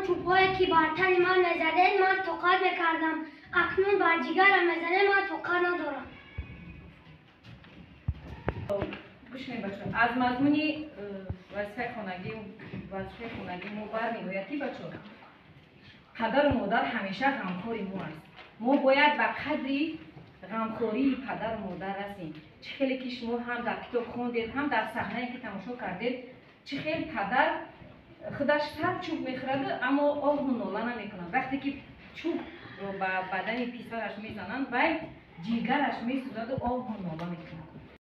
Чӯбҳое ки бар тани ман мезадед, ман тоқат мекардам, акнун бар ҷигарам мезанед, ман тоқат надорам. Гӯш кунед, бачаҳо, аз мазмуни вазифаи хонагӣ мо бармеояд, ки, бачаҳо, падару модар ҳамеша ғамхори мо аст. Мо бояд ба қадри ғамхории падару модар расем. Чӣ хеле ки шумо ҳам дар китоб хондед, ҳам дар саҳнае ки тамошо кардед, чӣ хел падар худаш сад чӯб мехӯраду, аммо оҳу нола намекунад. Вақте ки чӯбро ба бадани писараш мезананд, вай ҷигараш месӯзаду оҳу нола мекунад.